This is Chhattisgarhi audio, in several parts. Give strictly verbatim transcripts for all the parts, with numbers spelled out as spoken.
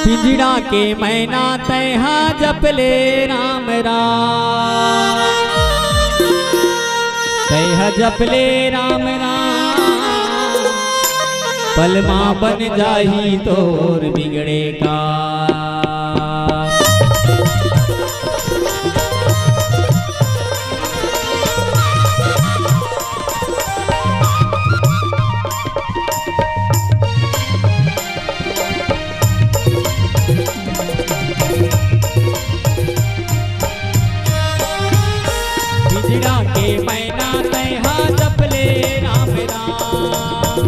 पिंजड़ा के मैना तैहा जप ले राम राम, तैहा जप ले राम राम, पलमा बन जाही तोर बिगड़े काम। पिंजड़ा के मैना तैहा जप ले राम राम।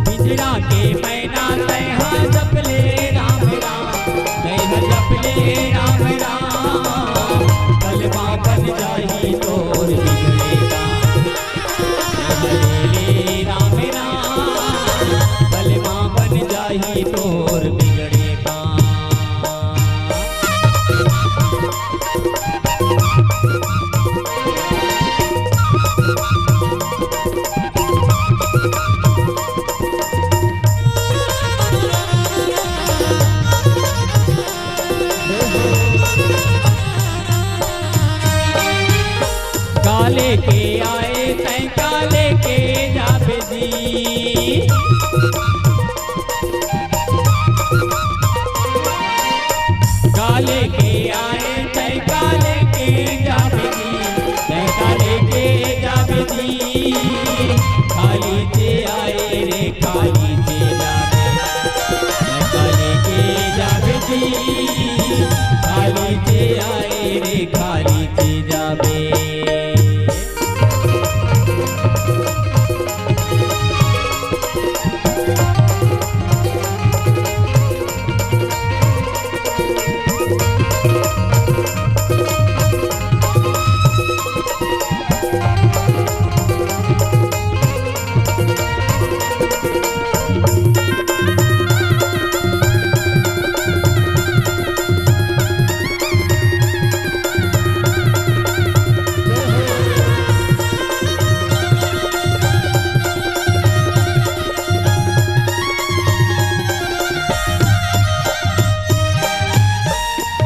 पिंजड़ा के मैना तैहा जप ले राम राम, तैहा जप ले राम राम, कलमा बन जाही तोर बिगड़े काम। जप ले राम राम, कलमा बन जाही तोर बिगड़े काम। काले के आए तैं काले के जाबे जी। काले के आए तैं काले के जाबे जी, तैं काले के जाबे जी। खाली ते आए रे खाली ते जाबे, तैं काले के जाबे जी। खाली ते आए रे खाली ते जाबे।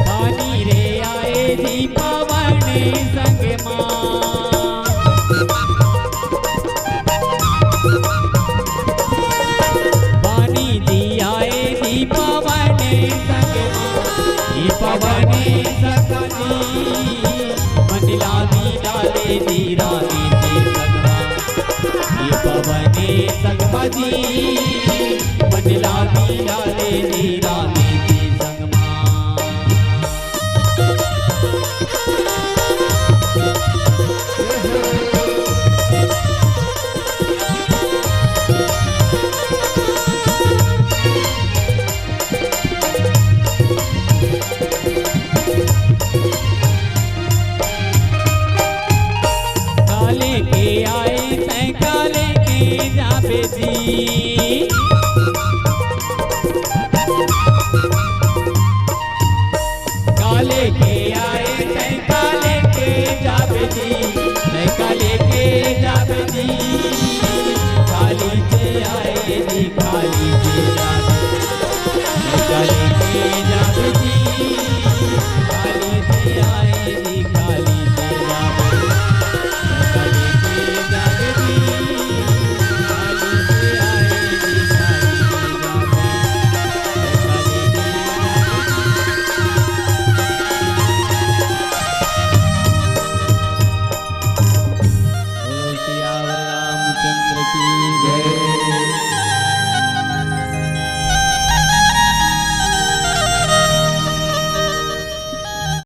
पानी रे आए जी पवन संग मा। पानी जी आए जी पवन संग मा। ये पवन संग जी, मंडला दी डाले जी रानी जी संग मा। ये पवन संग मा जी, मंडला दी डाले जी रानी जी संग मा। काले के आए तैं काले के जाबे जी।